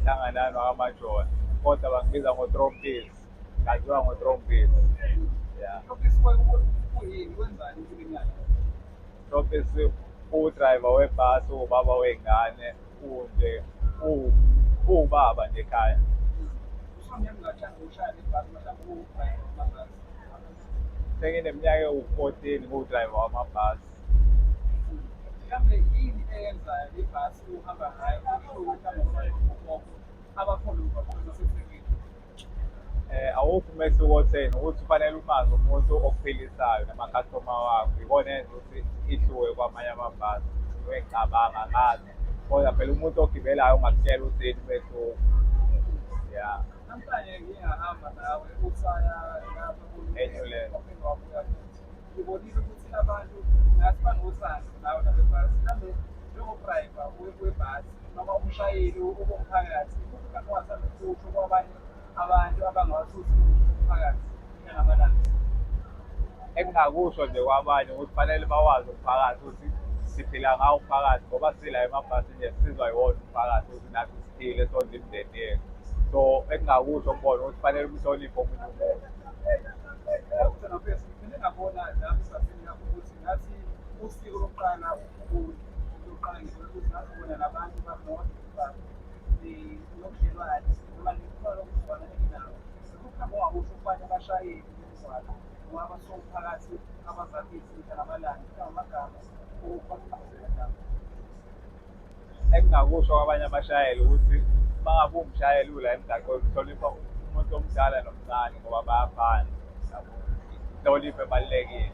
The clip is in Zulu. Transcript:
uHlanganani wakaMajola, kodwa bangibiza ngoTrompisi, ngaziwa ngoTrompisi. Yeah. Trompisi kuyini, wenzani empilweni yakhe? Trompisi uwudrayiva webhasi, uwubaba wey'ngane, unje uwubaba nje ekhaya. Sengineminyaka ewu-14 ngiwudrayiva wamabhasi. Mhlawumbe yini eyenzayo ibhasi uhamba ngayo ihluke mhlawumbe kwabanye okhokho abakhona emgwaqweni baseThekwini? Awukho umehluko otheni, ukuthi kufanele umazi umuntu okuphilisayo namakhastoma wakho, ikona enza ukuthi ihluke kwamanye amabhasi. Ngicabanga angazi, kodwa phela umuntu ogibelayo ungakutshela ukuthi yini umehluko. Ya. Namhlanje ngingahamba nawe usaya lapha Enyuleni. waphinde wabuya futhi. Ngibonile ukuthi abantu ngathi banothando nawe nabebhasi. Mhlawumbe njengodrayiva webhasi noma umshayeli womphakathi, ikuphi mhlawumbe ongathanda ukusho kwabanye abantu abangawathuthi umphakathi njengamalanga? Engingakusho nje kwabanye ukuthi fanele bawazi umphakathi ukuthi siphila ngawo umphakathi, ngoba sila emabhasini nje sisizwa yiwona umphakathi ukuthi nathi siphile sondle imindeni yethu. So engingakusho kubona ukuthi fanele umhloniphe omunye umuntu. Dr. Mfesi, ngiphinde ngabona lapha ebhasini yakho ukuthi ngathi usiko lokuqala ubuntu lokuqala ngibona ukuthi ngathi ubona nabantu banodwa nobudlelwane noma nekhono lokuzwana eninalo. Ikuphi mhlawumbe ongakusho kubanye abashayeli bemigwaqo noma abasomphakathi abazakhithi mihla namalanga, mhlawumbe amagama okubagqugquzela nabo? Engingakusho kwabanye abashayeli ukuthi uma ngabe uwumshayeli ula emgaqweni uhlonipha umuntu omdala nomncane ngoba bayafana, yabo. Inhlonipho ebalulekile.